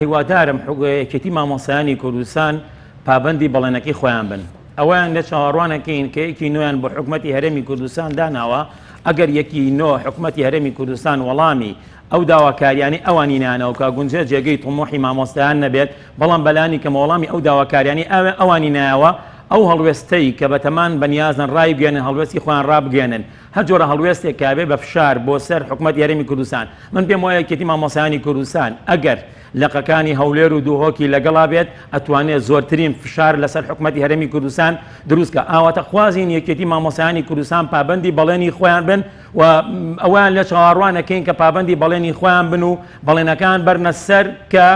هیوادارم یەکێتی مامۆستایانی کوردستان پابەندی بەڵێنەکەی خۆیان بن. ئەوەیان لێ چاوەڕوان ئەکەین کە یەکی نۆیان بۆ حکومەتی هەرێمی کوردستان داناوە، ئەگەر یەکی نۆ حکومەتی هەرێمی کوردستان وەڵامی ئەو داواکاریانەی ئەوانی نانەوە کە گونجێ جێگەی تموحی مامۆستایان نەبێت، بەڵام بەلانی کەمەوە وەڵامی ئەو داواکاریانەی ئەوانی نایەوە، ئەو هەڵوێستەی کە بەتەمان بەنیازن ڕایبگەیەنن هەڵوێستی خۆیان ڕابگەیەنن. هەر جۆرە هەڵوێستێک کە بێ بە فشار بۆ سەر حکومەتی هەرێمی کوردستان، من پێم وایە یەکێتی مامۆستایانی کوردستان ئەگەر لقەکانی هەولێر و دهۆکی لەگەڵا بێت ئەتوانێت زۆرترین فشار لەسەر حکومەتی هەرێمی کوردستان دروست کە. ئاواتەخوازین یەکێتی مامۆستایانی کوردستان پابەندی بەڵێنی خۆیان بن و ئەوەیان لێ چاوەڕوان ئەکەین کە پابەندی بەڵێنی خۆیان بن و بەڵێنەکان بەرنە سەر کە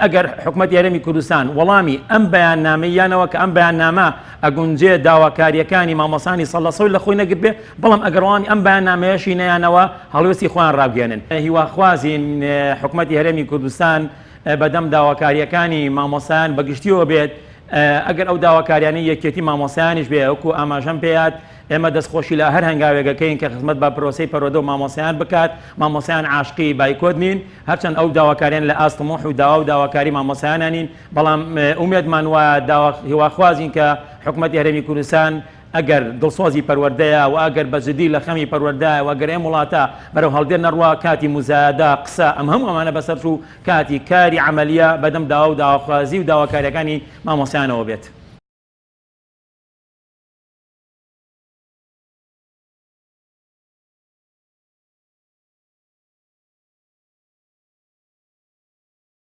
ئەگەر حکومەتی هەرێمی کوردستان وەڵامی ئەم بەیاننامەی یانەوە کە ئەم بەیاننامە ئەگونجێ داواکارییەکانی مامۆستانی سەد لە سەد لە خۆی نەگرتبێ، بەڵام ئەگەر وەڵامی ئەم بەیاننامەیەشی نەیانەوە هەڵوێستی خۆیان ڕابگەیەنن. هیواخوازین حکومەتی هەرێمی کوردستان بەدەم داواکارییەکانی مامۆستایان بەگشتیەوە بێت، ئەگەر ئەو داواکاریانەی یەکێتی مامۆستایانیش بێ وەکو ئاماژەم پێهات، ئێمە دەستخۆشی لە هەر هەنگاوێک ئەکەین کە خزمەت بە پرۆسەی پەروەردە و مامۆستایان بکات، مامۆستایان عاشقی بایکۆت نین، هەرچەند ئەو داواکاریانە لە ئاست تموح و داوا و داواکاری مامۆستایانە نین، بەڵام ئومێدمان وایە داوا هیواخوازین کە حکومەتی هەرێمی کوردستان ئەگەر دڵسۆزی پەروەردەیە و ئەگەر بە جدی لە خەمی پەروەردایە و ئەگەر ئەم وڵاتە بەرەو هەڵدێر نەڕوا کاتی موزایەدە قسە ئەم هەموو ئەمانە بەسەر چوو کاتی کاری عەمەلیە بەدەم داوا و داواخوازی و داواکاریەکانی مامۆستایانەوە بێت.